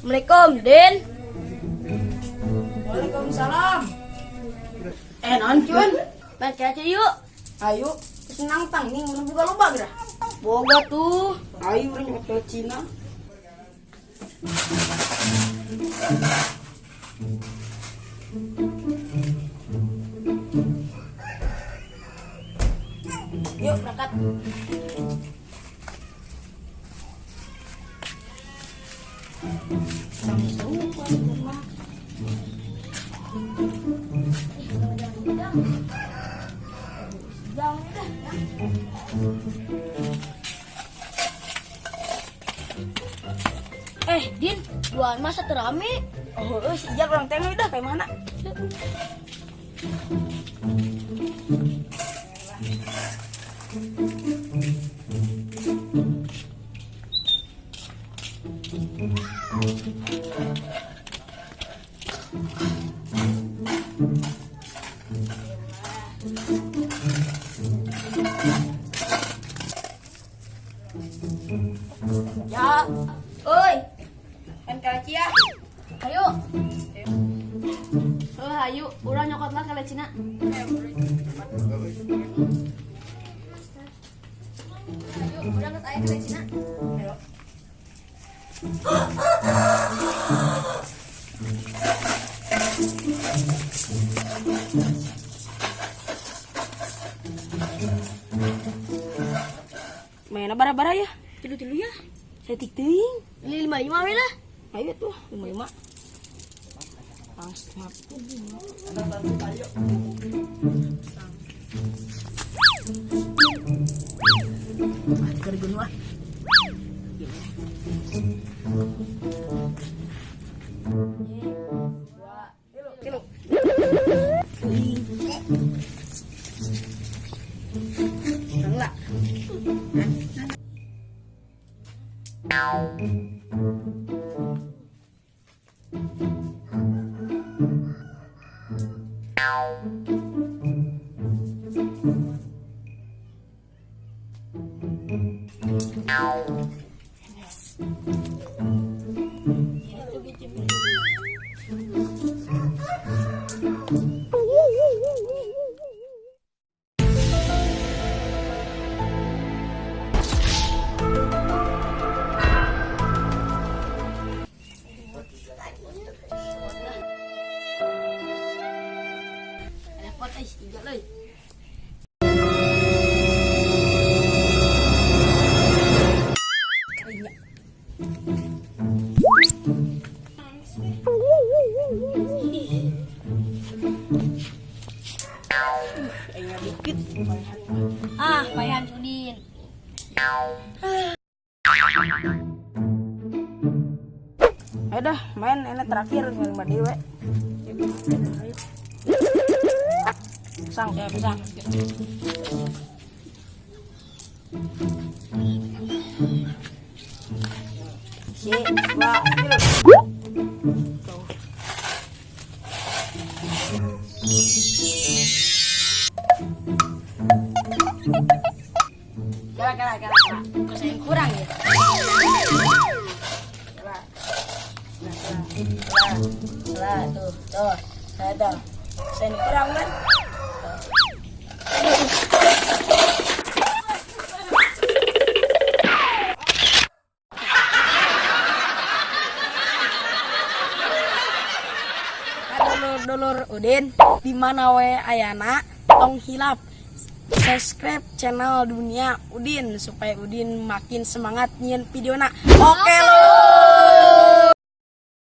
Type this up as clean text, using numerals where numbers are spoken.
Assalamualaikum, Din. Waalaikumsalam. Eh, naon, Cun? Main aja yuk. Ayo, senang tangning mun boga loba geura. Boga tuh. Ayo urang nyokot Cina. Yuk, berangkat. Eh, Din, duaan masa terame. Oh, si Ijal orang tengah udah kayak mana? Ya. Oi, Kan kalaci ya. ayo. Oh, ayo, urang nyokot lah ke Cina. Ayo, urang ke aya ke Cina. Ayo. Mainnya bara-bara ya, tilu-tilu ya. Saya teuing. Ini 55 we lah. Ayo tuh, 55. Pas maaf. Ah, tiga ribu ah. Tilu. Teuing. Enggak. Repot eh, Ijal euy. Ayo dikit. Ah, payahan Sudin. Ayo dah, main ini terakhir lima dewe. Pisang, ya pisang. Si, dua, tilu. Tuh. Kala, kala, kala, kala. Kok saya yang kurang ya? Kala. Nah, kala, kala, kala, tuh, tuh, saya tuh. Saya ini kurang kan? Dulur-dulur Udin, di mana we ayana tong hilap subscribe channel Dunia Udin supaya Udin makin semangat nyieun videona. Oke lur.